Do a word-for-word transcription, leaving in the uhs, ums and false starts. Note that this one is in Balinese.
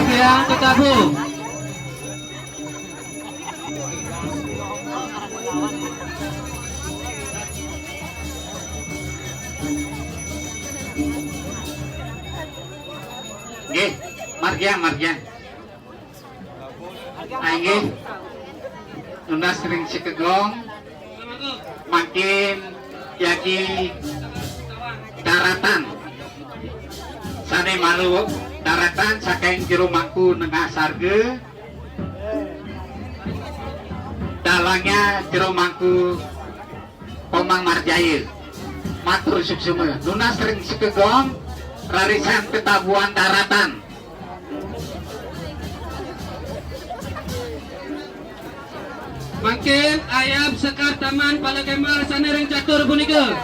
Tiang Kekabu. Nggih, margiang, margiang. Inggih. Nunas ring sikegong. Mangkin jagi daratan. Sane malu daratan saking jero mangku nengah sarga. Dalangnya jero mangku Komang Marjaya. Matur suksma. Nunas ring sikegong, rarisan ketabuhan daratan. Mangkin ayam sekar taman pala kembal sane ring catur punika.